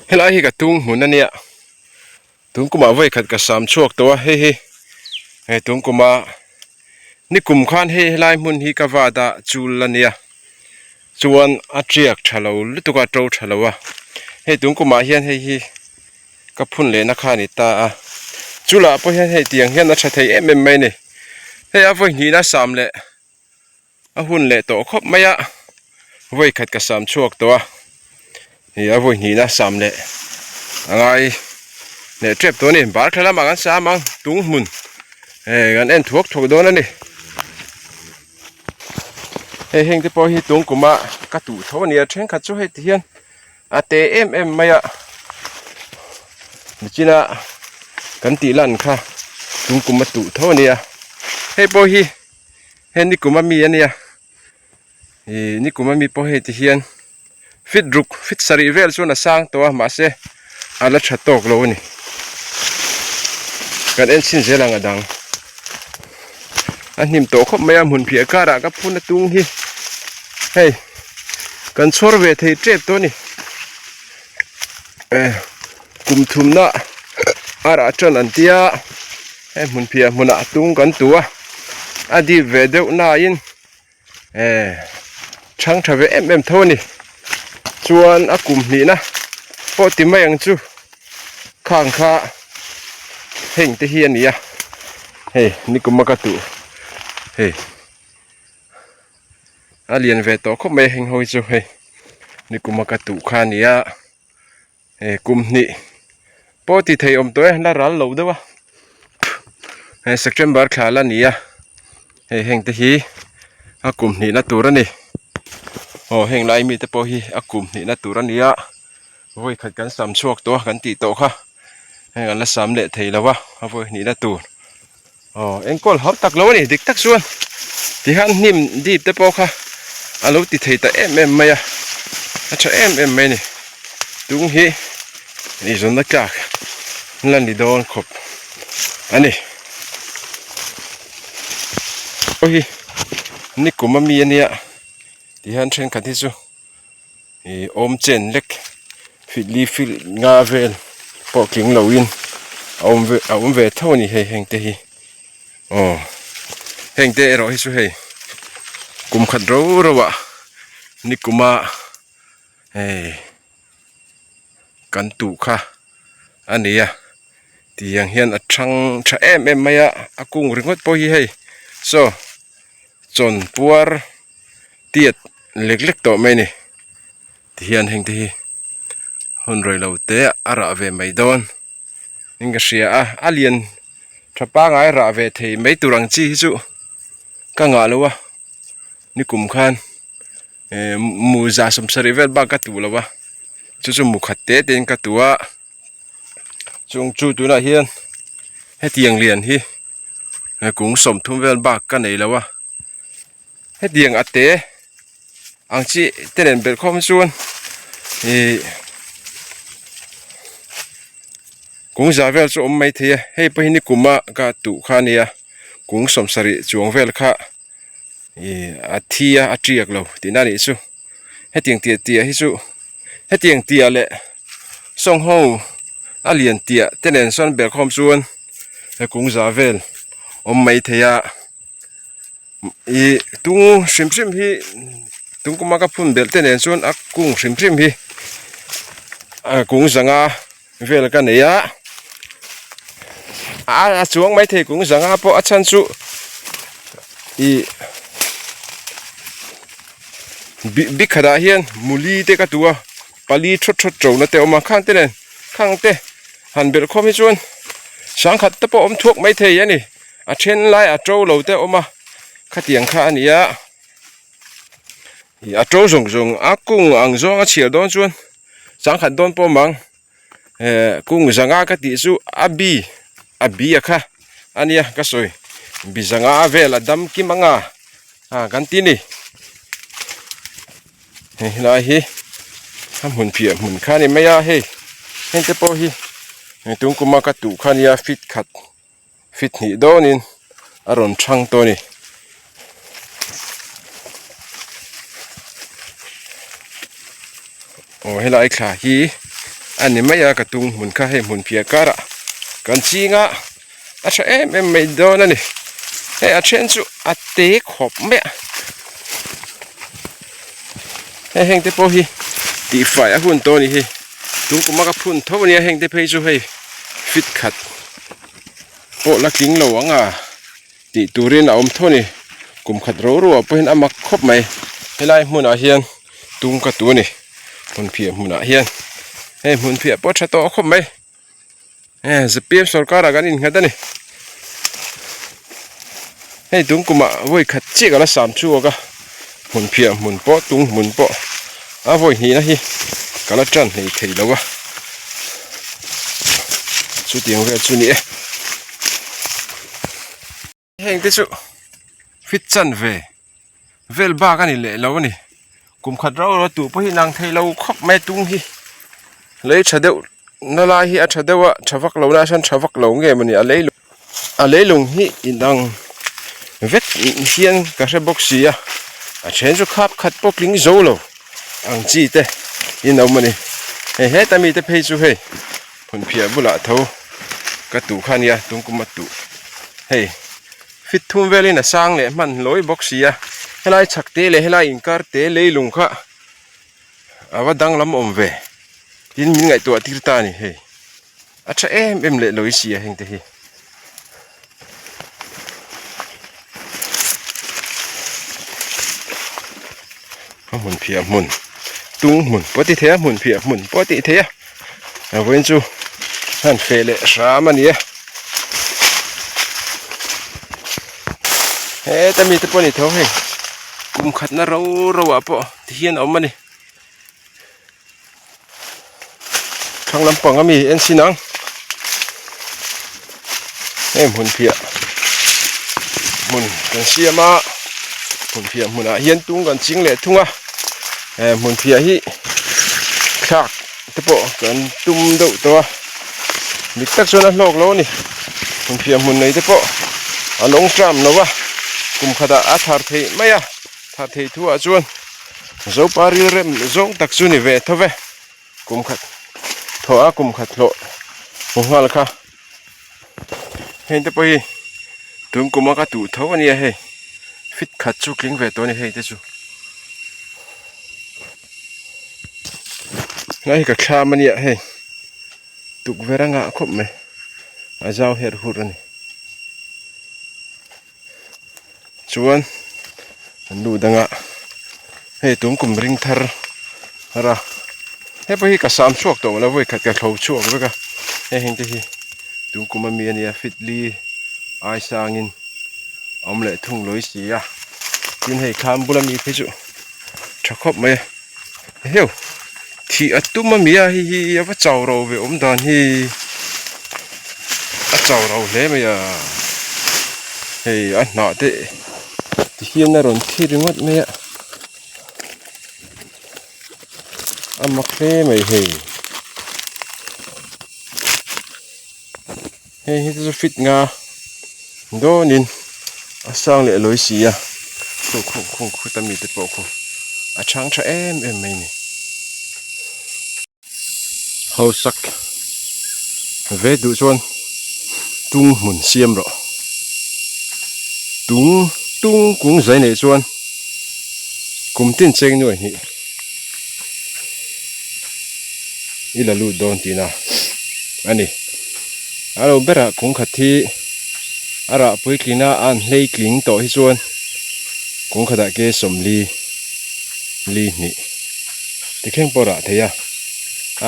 Helai hi ka tung hmun a nia tun kumah vawi khat ka sam chhuak tawh a hei hi hei tun kuma nikum khan hei helai hmun hi ka vat a chul a nia chuan a tiak tha lo lutuk a to tha lo a hei tun kumah hian hei hi ka phun lehna kha a ni ta a chulah pawh hian hei tiang hian a tha thei em em mai a ni hei a vawi hnihna sam leh. A hun leh tawh khawp mai a, vawi khat ka sam chhuak tawh a, ih a vawi hnihna sam leh a ngai leh tep tawh a ni, bar thla lamah kan sam ang tung hmun eh kan en thuak thuak dawn a ni, hei heng te pawh hi tung kuma ka tuh tho a ni a thenkhat chu hei ti hian a te em em mai a, nichina kan tih lan kha tung kuma tuh tho a ni a, hei pawh hi. Hei nikum ami a nia ih nikum ami pawh hei ti hian fit ruk fit sarih vel chuan a sang tawh a mahse a la tha tawk lo a ni kan en chhin zel ang a dang a hnim tawh khawp mai a hmun phiah karah ka phun a tung hi hei kan chhawr ve thei tep tawh a ni eh kum thumna a rah tan an tia. Hei hmun phiah hmunah tung kan tu a a dip ve deuh nain eh chhang tha ve em em tho a ni chuan a kum hnihna pawh ti mai ang chu khang kha heng te hi a ni a hei nikuma ka tuh hei a lian ve tawh khawp mai heng ho hi chu hei nikuma ka tuh kha a ni a. He kum hnih pawh ti thei awm tawh e la ral lo deuh a hei September thla la ni a hei heng te hi a kum hnihna tur a ni aw heng lai mite pawh hi a kum hnihna tur a ni a vawi khat kan sam chhuak tawh a kan tih tawh kha heng an la sam leh thei lo a a vawi hnihna tur. Aw enkawl hauh tak lo a ni dik tak chuan tihian hnim dip te pawh kha a lo ti thei ta em em mai a a tha em em mai a ni tung hi eizawnna tlak la ni dawn khawp a ni pawh hi nikum ami a nia tihian thenkhat hi chu. Ih awm chen lek fitli fil nga vel pawh tling lo in a awm ve a awm ve tho a ni hei heng te hi aw heng te erawh hi chu hei kum khat ro ro ah nikuma hei kan tuh kha a ni a tiang hian a thang tha em em mai a a kung ringawt pawh hi hei saw chawn puar. Tiat lek lek tawh mai a ni tihian heng te hi hun rei lo te a rah ve mai dawn in ka hria a a lian tha pangai rah ve thei mai tur ang chi hi chu ka ngah lo a nikum khan eh mu za sawmsarih vel bak ka tuh lo a chu chu mu khat te te in ka tuh a chung chu tunah hian hetiang lian hi kung sawmthum vel bak ka nei lo a. Hetiang a te ang chi te nen belh khawm chuan ih kung za vel chu awm mai thei a hei pawh hi nikum a ka tuh kha a nia kung sawmsarih chuang vel kha ih a thi a a tiak lo tihna a nih chu hetiang tiah tiah hi chu hetiang tiah leh sawngho a lian tiah te nen sawn belh khawm chuan he kung za vel awm mai thei a. Ih tung hrim hrim hi tung kuma ka phun belh te nen chuan a kung hrim hrim hi a kung zanga vel ka nei a a chuang maithei kung zanga pawh a chhan chu ih bik khatah hian muli te ka tu a pali thawt thawt ṭo na te a awm a khang te nen khang te han belh khawm hi chuan sangkhat te pawh a awm thuak maithei a ni. A then lai a to lo te a awm a khatiang kha a ni a ih a to zawng zawng a kung ang zawng a chhiar dawn chuan changkhat dawn pawh mang eh kung zanga ka tih chu a bi a bi a kha a nia ka sawi bi zanga vel a dam kim anga ah kan ti ni hei helai hi a hmun piah hmun kha a ni mai a hei heng te pawh hi tun kuma ka tuh kha a nia fit khat. Fit hnih dawnin a rawn thang tawh a ni. Aw helai thla hi a ni mai a ka tung hmun kha hei hmun phiah karah kan ching a a tha em em mai dawn a ni hei a then chu a te khawp mai a hei heng te pawh hi tihfai a hun tawh a ni hi tung kum a ka phun tho a nia heng te phei chu hei fit khat pawh la tling lo ang a tih turin a awm tho a ni kum khat ro ro ah pawhin a mak khawp mai helai hmunah hian tung ka tu a ni hmun phiah hmunah hian hei hmun phiah pawh a tha tawh khawp mai e zpm sorkar ah kan innghat a ni hei tung kumah vawi khat chiah ka la sam chhuak a hmun phiah hmun pawh tung hmun pawh a vawi hnihna hi ka la tan hlei thei lo a chutiang vel chu a ni e. Heng te chu fit chan ve vel bak a ni leh lo a ni kum khat rau rau tuh pawh hi nang thei lo khawp mai tung hi lei tha deuh na lai hi a tha deuh a tha vak lo na hian tha vak lo nge mawni a lei a leilung hi inang vek hian ka hre bawk si a a then chu khap khat pawh tling zo lo ang chi te in awm a ni hei heta mite phei chu hei. Hmunphiah bulah tho ka tuh kha ania tungkum a tuh hei fit thum velin a sang leh hman hlawi bawk si a helai chhak te leh helai inkar te leilung kha a va danglam awm ve tin min ngaihtuah tir ta a ni hei a tha em em leh lawi si a heng te hi. A hmun phiah hmun tung hmun pawh a ti thei a hmun phiah hmun pawh a tih theih a a vawiin chu han feh leh hram a ni e heta mite pawh a ni tho hei kum khatna ro ro ah pawh ti hian a awm a ni. Thlang lampang ami en sin ang hei hmun phiah hmun kan siam a hmun phiah hmunah hian tung kan ching leh thung a he hmun phiah hi thlak te pawh kan tum deuh tawh a dik tak chuan a hlawk lo a ni hmun phiah hmun nei te pawh a lawng tram lo a kum khatah a thar theih mai a thar theih thu ah chuan. Zopa rilrem zawng tak chu ni ve tho ve kum khat thawh a kum khat hlawh hmu nghal kha heng te pawh hi tun kum a ka tuh tho a nia hei fit khat chu tling ve tawh a ni hei te chu helai hi ka thlam a nia hei tukverh a ngah khawp mai a zau herh hurh a ni. Chuan an luh dangah hei tun kum ring thar har a hei pawh hi ka sam chhuak tawh lo vawi khat ka thlo chhuak vek a hei heng te hi tun kum ami ania fit li ai sangin a awm leh thung lawi si a tin hei thlam bula mi phei chu tha khawp mai a heuh thih a tum ami a hei hi a va chau ro ve awm dan hi a chau ro hle mai a hei a hnah te ti hian a rawn thi ringawt mai a a mak hle mai hei hei hi chu fit nga dawnin a sang leh lawi si a khu khu khu khut ami te pawh khu a chhang tha em em mai a ni hausak ve duh chuan tung hmun siam rawh tung tung kung zai nei chuan kum tin cheng nuai hnih i la lut dawn tihna a ni. A lo berah kung khat hi a rah puitling a an hlei tling tawh hi chuan kung khatah ke sawmli li hnih tithleng pawh rah thei a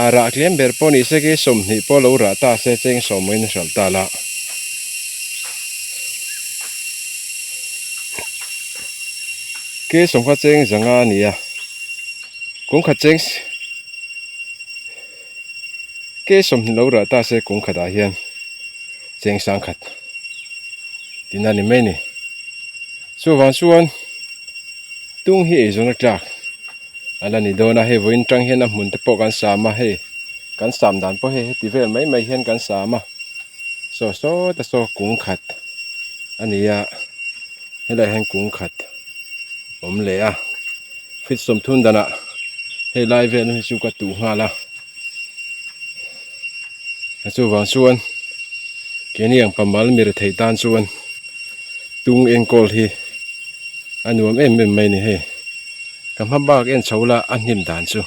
a rah tlem ber pawh ni se ke sawmhnih pawh lo rah ta se cheng sawm in a hralh ta la. Ke sawmkha cheng zanga a ni a kung khat cheng. Ke sawmhnih lo rah ta se kung khatah hian cheng sang khat tihna a ni mai a ni. Chuvang chuan tung hi eizawn a tlak a la ni dawn a, hei vawiin tang hian a hmun te pawh kan sam a, hei kan sam dan pawh hei heti vel mai mai hian kan sam a, saw sawta saw kung khat a ni a, helaiah hian kung khat awm leh a. Fit sawmthum danah hei lai vel hi chu ka tuh nghal a. Chuvang chuan keini ang pamal mi rethei tan chuan tung enkawl hi a nuam em em mai a ni hei. Ka hma bak en chho la a hnim dan chu.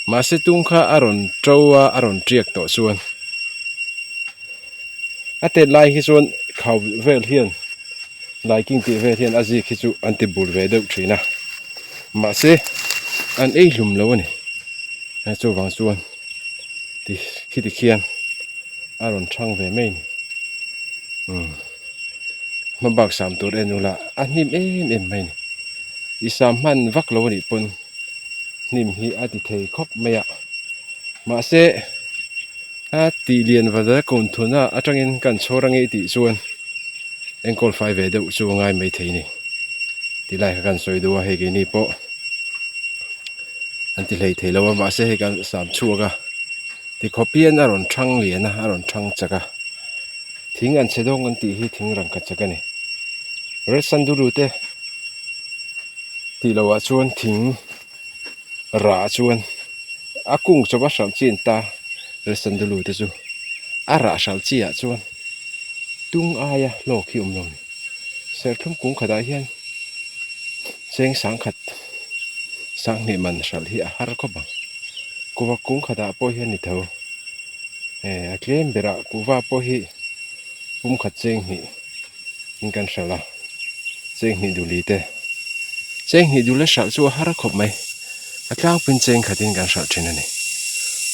Mahse tung kha a rawn to a a rawn tiak tawh chuan a tet lai hi chuan khau vel hian laiking tih vel hian a zik hi chu an ti bur ve deuh thin a mahse an ei hlum lo a ni chuvang chuan ti khiti khian a rawn thang ve mai a ni umm hma bak sam tur en ula a hnim em em mai a ni i sam hman vak lo a nih pawn hnim hi a ti thei khawp mai a mahse. A tih lian vat a kawn thuna atangin kan chhawr ange i tih chuan enkawl fai ve deuh chu a ngai mai thei a ni. Ti lai kha kan sawi duh a hei keini pawh an ti hlei thei lo a mahse hei kan sam chhuak a tikhawp hian a rawn thang lian a a rawn thang chak a thing an chhe dawng an tih hi thing rangkhat chak a ni. Red sandalwood te tih loh ah chuan thing rah chuan a kung chawp a hralh chi an ta Resandulu te chu a rah hralh chi ah chuan tung aia hlawk hi awm lo ni serthlum kung khatah hian cheng sangkhat sanghnih man hralh hi a har khawp ang kuhva kung khatah pawh hian ni tho eh a tlem berah kuhva pawh hi pum khat cheng hnih in kan hralh a cheng hnih duli te cheng hnih dul a hralh chu a har khawp mai a tlangpuiin cheng khatin kan hralh thin a ni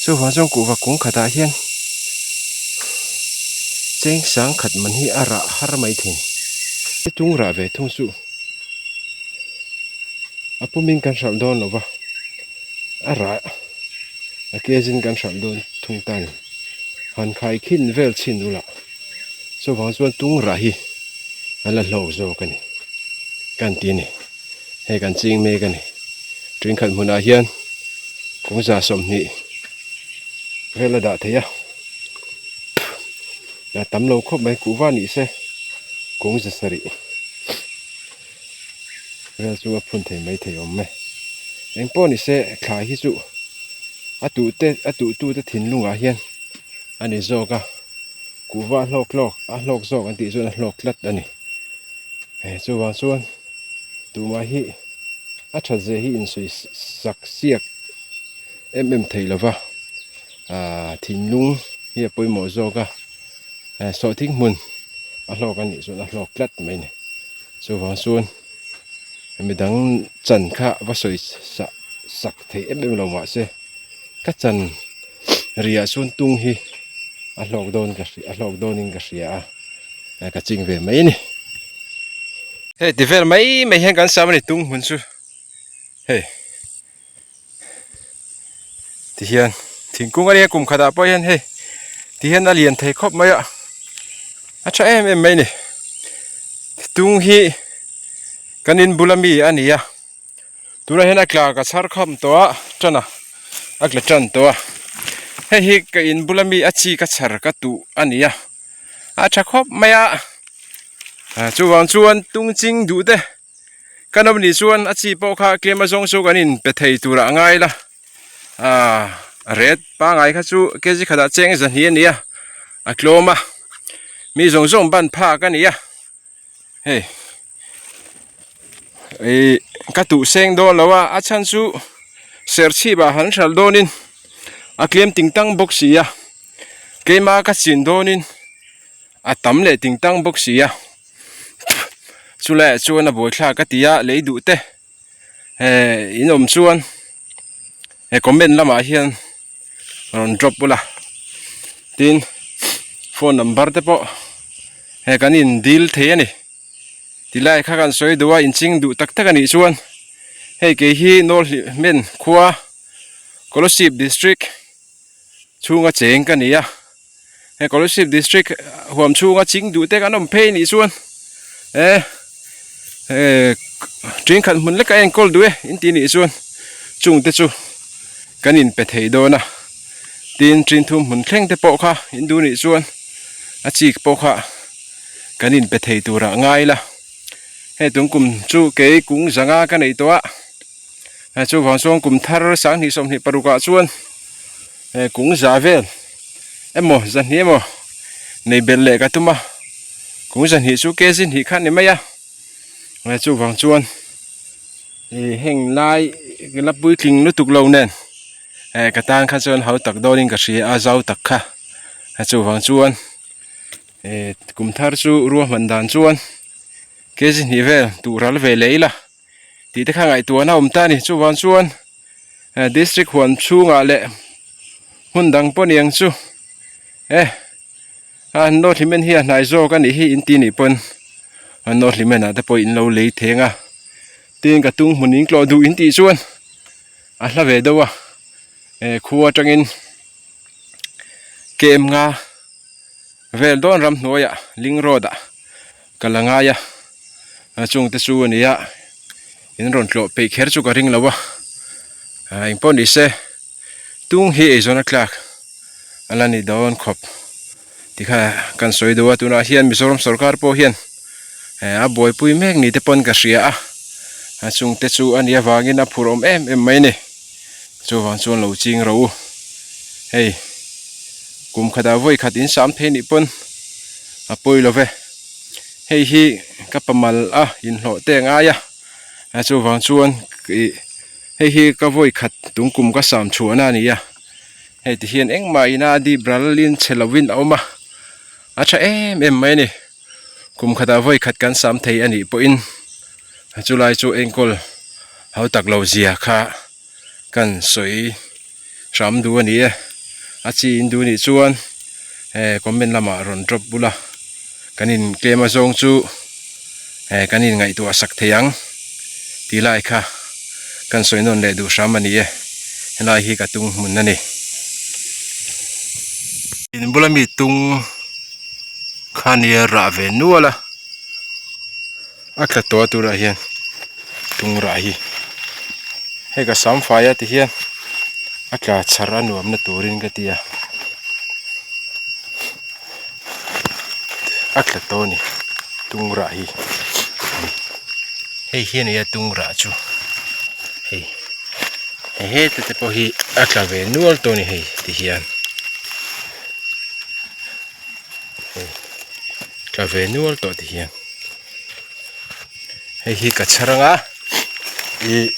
chuvang chuan kuhva kung khatah hian cheng sang khat man hi a rah har mai thei tung rah ve thung chu a pumin kan hralh dawn lo va a rah a kezin kan hralh dawn thung ta a ni han khai khin vel chhin ula. Chuvang chuan tung rah hi an la hlawk zawk a ni kan ti a ni. Hei kan ching mek a ni. Ṭinkhat hmunah hian kawngza 20 vel a dah thei a. A tam lo khawp mai kuhva ni se kawngza 7 vel chu a phun thei mai thei awm e. Engpawh ni se thla hi chu a tuhte a tuhtute thinlungah hian a ni zawk a. Kuhva a hlawk hlawk a hlawk zawk an tih chuan a hlawk tlat a ni. Hei chuvang chuan tumah hi a that zia hi insawi sak siak em em thei lova aaa thinlung hi a pawimawh zawk a eh sawhthing hmun a hlawk a nih chuan a hlawk tlat mai a ni. Chuvang chuan midang chan kha va sawi sak thei em em lo mahse. Ka chan riah chuan tung hi a hlawk dawn ka hria a hlawk dawnin ka hria a ka ching ve mai a ni. Hei ti vel mai mai hian kan sam a ni tung hmun chu hei ti hian thingkung a nia kum khatah pawh hian hei ti hian a lian thei khawp mai a a tha em em mai a ni tung hi kan in bula mi a ni a. Tunah hian a tla ka chhar kham tawh a tan a a tla tan tawh a hei hi ka in bula mi a chi ka chhar ka tuh a ni a a tha khawp mai a ah chuvang chuan tung ching duh te kan awm nih chuan a chi pawh kha tlem azawng chu kan in pe thei turah a ngai la ah ret pangai kha chu kg khatah cheng zahnih a ni a a tlawm a mi zawng zawng ban phak a ni a. Hei ih ka tuh seng dawn lo a a chhan chu serchhip ah han hralh dawn in a tlem ting tang bawk si a keima ka chin dawn in a tam leh ting tang bawk si a chulai ah chuan a buaithlak ka ti a lei duh te eh in awm chuan he comment lamah hian rawn drop bula tin phone number te pawh he kan in dil thei a ni tilai kha kan sawi duh a inching duh tak tak a nih chuan hei kei hi Nawlhlih Hmen khua Kolasib district chhunga cheng ka ni a. He Kolasib district huam chhunga ching duh te kan awm phei nih chuan eh eh ṭingkhat hmun lek a enkawl duh e in tih nih chuan chung te chu kan in pe thei dawn a tin ṭin thum hmun thleng te pawh kha in duh nih chuan a chik pawh kha kan in pe thei turah ngai la hei tung kum chu kei kung zanga ka nei tawh a chuvang chuan kum thar 2026 ah chuan. He kung za vel. Emaw zahnih emaw nei belh leh ka tum a kung zahnih chu kg hnih kha a ni mai a chuvang chuan ih heng lai la puitling lutuk lo nen eh ka tan kha chuan hau tak dawnin ka hria a zau tak kha a chuvang chuan eh kum thar chu ruahman dan chuan kg hnih vel tuh ral ve leh ila tih te kha ngaihtuahna a awm ta a ni chuvang chuan. District huan chhungah leh hmun dang pawh niang chu e a North Hlimen hi a hnai zawk a nih hi in ti nih pawn a North Hlimen ah te pawh in lo lei theng a tin ka tung hmun in tlawh duh in tih chuan a hla ve deuh a e khua atangin kem nga vel dawn ramhnuaiah ling road ah ka la ngai a a chung te chu a ni a in rawn tlawh peih kher chu ka ring lo a ah eng pawh ni se tung hi eizawn a tlak a la ni dawn khawp tikha kan sawi duh a tunah hian Mizoram sorkar pawh hian eh a buaipui mek ni te pawn ka hria a a chung te chu a nih avangin a phur awm em em mai a ni chuvang chuan lo ching rawh u hei. Kum khatah vawi khat in sam thei nih pawn a pawi lo ve. Hei hi ka pamal a inhlawh te a ngai a chuvang chuan ih hei hi ka vawi khat tung kum ka sam chhuahna a ni a hei ti hian engmah ina a dip ral in che lovin a awm a a tha em em mai a ni. Kum khatah vawi khat kan sam thei a nih pawhin chulai chu enkawl hau tak lo zia kha. Kan sawi hram duh a ni e a chi in duh nih chuan eh comment lamah rawn drop bula kan in tlem a zawng chu eh kan in ngaihtuah sak thei ang tih lai kha kan sawi nawn leh duh hram a ni e helai hi ka tung hmun a ni. In bula mi tung kha nia rah ve nual a a tla tawh a turah hian. Tung rah hi hei ka sam fai a ti hian a tla chhar a nuam na turin ka ti a a tla tawh a ni tung rah hi hei hi a ni a tung rah chu hei heta te pawh hi a tla ve nual tawh a ni hei ti hian hei tla ve nual tawh ti hian. Hei hi ka chhar anga ih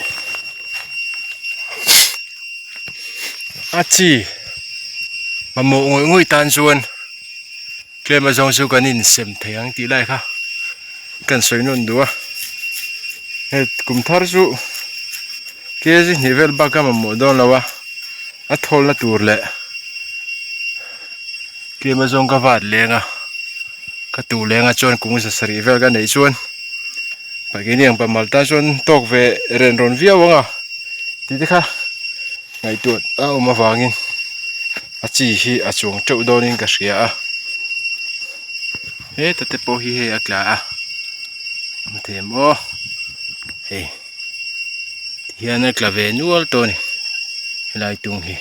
a chi mamawh ngawih ngawih tan chuan tlem azawng chu kan insem thei ang tih lai kha kan sawi nawn duh a hei kum thar chu kg hnih vel bak a mamawh dawn lo a a thawlna tur leh tlem azawng ka vat leng a. Ka tuh leng a chuan kung za sarih vel ka neih chuan pakini ang pamal tan chuan tawk ve ren rawn viau ang a tih te kha ngaihtuah a awm avangin a chi hi a chuang teuh dawnin ka hria a heta te pawh hi hei a tla a hmu thei em aw hei tihian a tla ve nual tawh a ni helai tung hi.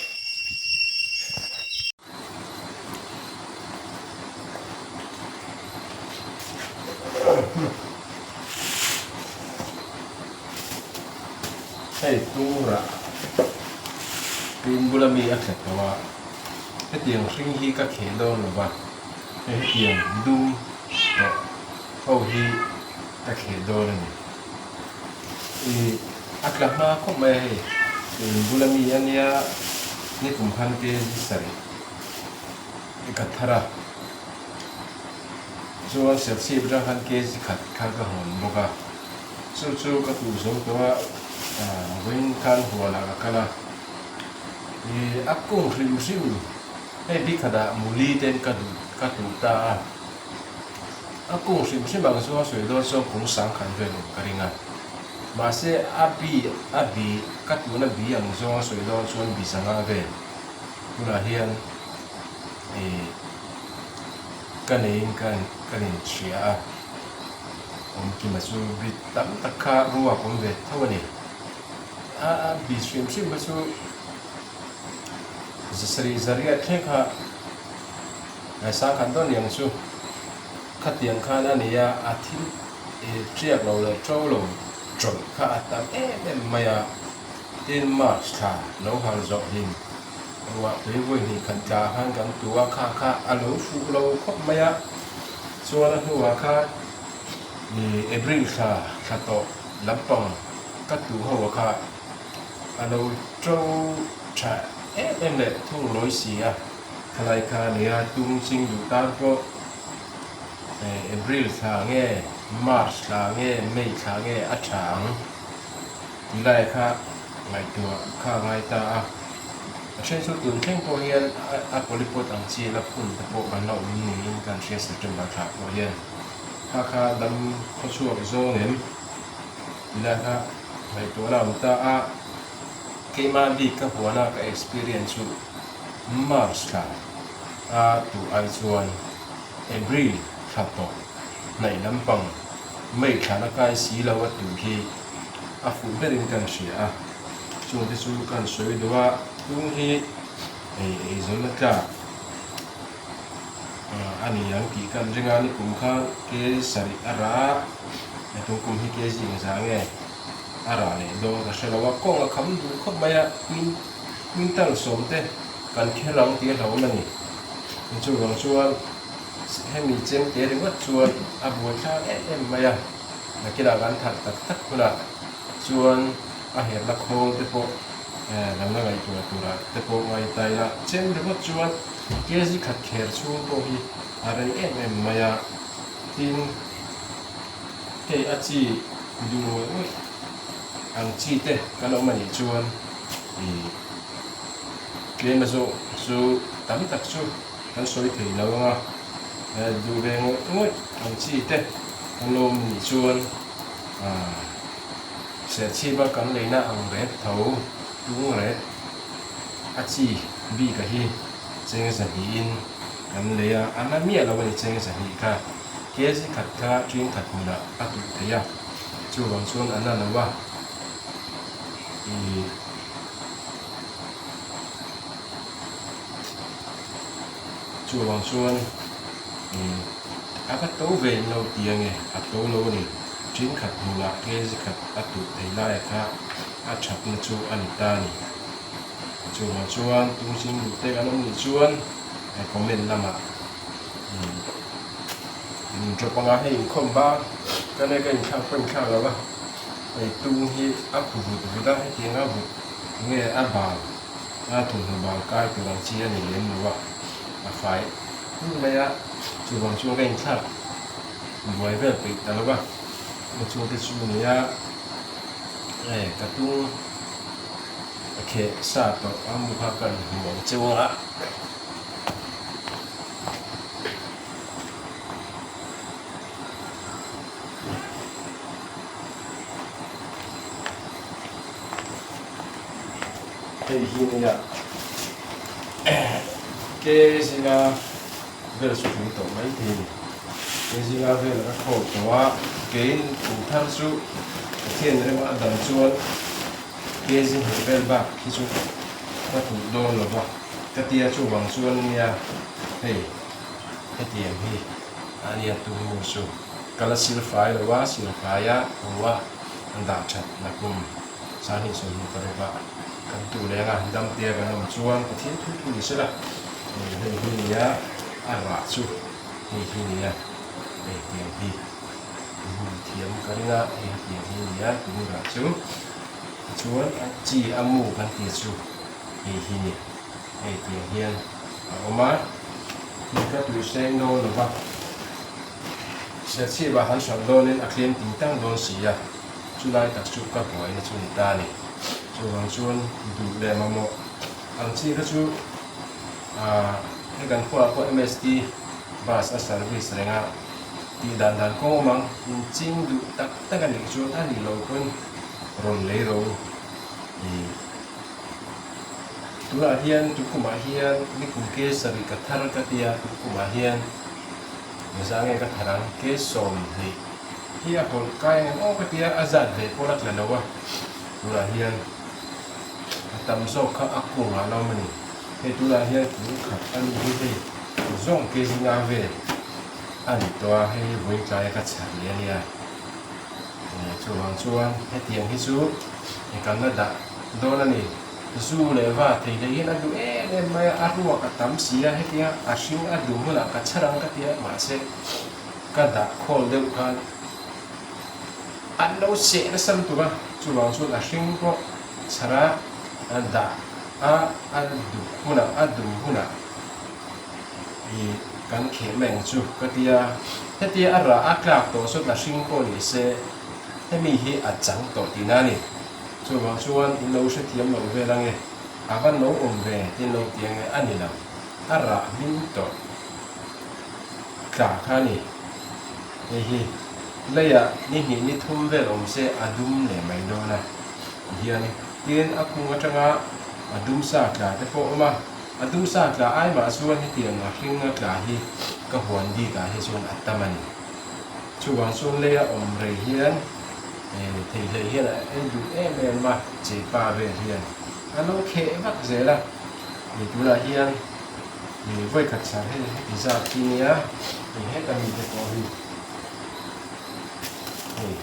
Hei tura pin bula mi a thlet lo a hetiang hring hi ka kheh dawn lo va hei hetiang dum tawh ho hi ka kheh dawn a ni ih a tla hma khawp mai a hei in bula mi a nia nikum khan kg sarih ka thar a chuan serchhip atang khan kg khat kha ka hawn bawk a chu chu ka tuh zo tawh a vawiin khan huanah ka kal a ih a kung hrim hrim hei bikhatah muli ten ka duh ka tuh ta a a kung hrim hrim ang chu a sawi dawn chuan kung sang khat vel awm ka ring a mahse a bi a bi ka tuhna bi ang zawng a sawi dawn chuan bi zanga vel. Tunah hian ih ka neiin ka ka inhria a, awmkima chu bit tam tak kha ruak awm ve tho a ni. A a bit hrim hrim kha chu zasarih zariat thleng kha ngaisang khat dawn niang chu khatiang khan a ni a, a thil ih tiak lo leh to lo tawlh kha a tam em em mai a. Tin March thla lo hal zawh hlim Ruah tui vawi hnih khat tla khan kan tu a, kha kha a lo fuh lo khawp mai a, chuan a hnuah khan ih April thla thla tawh lampang ka tu ho a kha a lo to tha em em leh thung lawi si a, khalai kha a nia tung ching duh tan pawh April thla nge March thla nge May thla nge a tha ang. Ti lai kha ngaihtuah kha a ngai ta a, a then chu tun thleng pawh hian a polypot ang chi la phun te pawh kan la awm niin kan hria September thlah pawh hian kha kha dam khawchhuak zawng em ti lai kha ngaihtuahna a awm ta a, keimah bik ka huana ka experience chu March thla a tuh ai chuan April thla tawh hnaih lampang May thla la kai si lo a tuh hi a fuh berin kan hria a, chungte chu kan sawi duh a, tung hi ei eizawnna tlak a ni ang tih kan ring a, nikum khan ke sarih a rah a, tun kum hi ke zing za nge a rah leh dawn ka hre lo a, kawng a kham duh khawp mai a, quintal sawmte kan kher ang tih a hlauhawm a ni, chuvang chuan. Hemi chemte ringawt chuan a buaithlak em em mai a, nakinah kan tharh tak tak hunah chuan a herna khawl te pawh kan la ngaihtuah turah te pawh ngai ta ila, chem ringawt chuan kg khat kher chhung pawh hi a rei em em mai a, tin hei a chi duh ngawih ngawih ang chi te kan awm anih chuan ih tlem azawk chu tam tak chu. Kan sawi thei lo ang a, duh ve ngawih ngawih ang chi te kan lo awm nih chuan Serchhipa kan leina ang ret tho tung ret a chi bik a hi cheng zahnihin kan lei a, a na miah lo a ni cheng zahnih kha kg khat kha ṭin khat hmunah a tuh thei a, chuvang chuan a na lo a, ih. Chuvang chuan ih a va to ve in lo ti ange, a to lo a ni. Thenkhat hmunah kg khat a tuh thei lai kha a thatna chu a ni ta a ni. Chuvang chuan tungching duh te kan awm nih chuan comment lamah ih in drop anga hei inkhawm bang ka nei ka inthlak pawh inthlak lo a, hei tung hi a phu vut vut a hetiang a vut nge a bal. A thawmhnaw bang kai tur ang chi a ni lem lo a, a fai hmur mai a, chuvang chuan ka inthlak buai vel peih ta lo a, ka chhungte chu ni a, hei ka tung a kheh sa tawh a mu kha ka rawn hmu ang cheu ang a. Hei hi nia ke zinga vel chu tling tawh mai thei a ni. Ke zinga vel ka khawl tawh a, kein kum thar chu Pathian rema a dam chuan ke zinghnih vel bak hi chu ka tuh dawn lo va ka tia chuvang chuan nia hei hetiang hi a nia tumur chu ka la silfai lo a, silfai a hu a dah that na kum. Sanghnih 25 ah kan tu leng a, damtea kan awm chuan Pathian thu thu ni sela, hei hi nia a rah chu hei hi nia, hei tiang hi i hmun thiam ka ring a, hei tiang hi nia tun rah chu, tichuan a chi a mu kan tih chu hei hi ni, hei tiang hian a awm a, hei ka tui seng dawn lova, Serchhip ah han hralh dawnin a tlem ting tang dawn si a. Chulai tak chu ka buaina chu ni ta a ni. Chuvang chuan duh leh mamawh ang chi kha chu aah hei kan khuaah pawh MST bus a service reng a, tih dan dan kawng awm ang, inching duh tak tak a nih chuan a ni lo pawn rawn lei ro ih tunah hian tukhumah hian nikum ke sarih ka thar ka tia tukhumah hian engzah nge ka thar ang ke 20. Hi a hawlh kai ang aw ka tia a zat ve pawh la tla lo a, tunah hian a tam zawk kha a kungah la awm a ni. Hei tunah hian kung khat a nih hi hei zawng kg nga vel a ni tawh a, hei hi vawiin tlaia ka chhar leh a nia. Chuvang chuan hetiang hi chu kan la dah dawn a ni. Zu leh va thei hlei hian a duh em em mai a, a ruak a tam si a, hetia a hring a dum hunah ka chhar ang ka ti a, mahse ka dah khawl deuh khan an lo seh nasa lutuk a, chuvang chuan a hring pawh chhar a, a dah a, a duk hunah a dum hunah ih kan kheh mai ang chu ka ti a, hetia a rah a tlak tawh chuan a hring pawh ni se hemi hi a chang tawh tihna a ni. Chuvang chuan in lo hrethiam lo vel ange, a va no awm ve tin lo ti ange a ni lo, a rah hming tawh tla kha a ni. Hei hi leiah ni hnih ni thum vel awm se a dum leh mai dawn a tihian tin a kung atanga a dum sa tla te pawh a awm a, a dum sa tla ai mah chuan hetiang a hring a tla hi ka huan bik ah hi chuan a tam a ni. Chuvang chuan leia awm rei hian thei hlei hian a ei duh em em a, chepa vel hian a lo kheh vak zel a, ih tunah hian ih vawikhat chhar hei heti zat hi nia, ih heta mi te pawh hi hei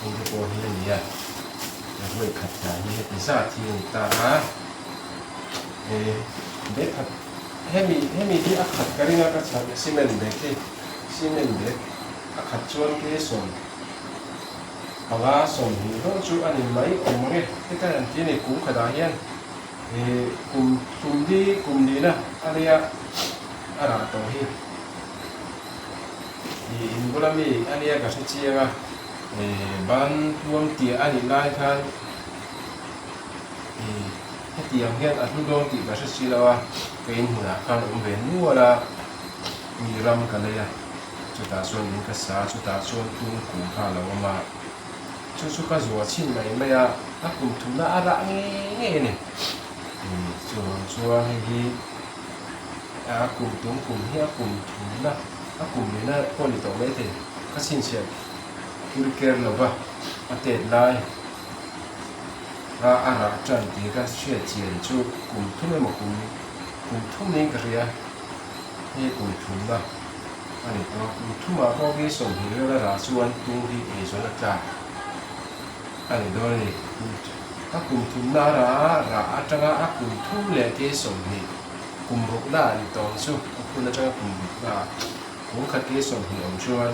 heng te pawh hi a ni a, vawikhat tla hi heti zat hi a ni ta a, ih bag khat hemi hemi hi a khat ka ring a ka chhar cement bag hi. Cement bag a khat chuan ke 15 20 dawn chu a ni mai awm ang e. Heta an ti a ni kum khatah hian ih kum kum li kum lina a nia a rah tawh hi. Ih in bula mi a nia ka hre chiang a ih ban tluang tiah a nih lai khan ih hetiang hian a hlu dawn tih ka hre si lo a ka inhmunah khan awm ve nual a. Mi ram ka lei a, chutah chuan in ka sa a, chutah chuan tung kum kha a lo awm a, chu chu ka zuah chhin mai mai a, a kum thumna a rah ngei ngei a ni. Ih chuvang chuan hei hi a kum tum kum hi a kum thumna a kum lehna pawh a ni tawh maithei, ka chhinchhiah kir ker lo va, a tet lai a a rah tan tih ka hriat chian chu kum thum emaw kum kum thum niin ka hria. Hei kum thumna a ni tawh a, kum thumah pawh khi 20 vel a rah chuan tung hi eizawn a tlak a ni dawn a ni. A kum thumna a rah a, rah atanga a kum thum leh khi 20 kum rukna a ni tawh ang chu, a phun atanga kum rukna ah kum khat khi 20 awm chuan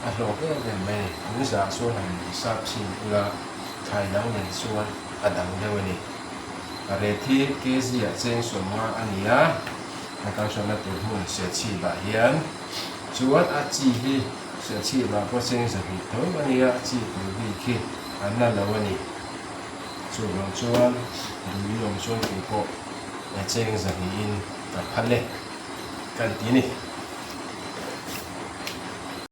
a hlawk em em mai a ni. Kum zah chuan han hisap chhin ula thlai dang nen chuan a dang deuh a ni. A ret hi kg ah cheng 50 a ni a, a kalhranna tur hmun Serchhip ah hian chuan a chi hi Serchhip ah pawh cheng 200 tho a ni a, a chi tur bik hi an la lo a ni. Chuvang chuan duhin awm chuan keipawh cheng 200 in ka phal e kan ti a ni.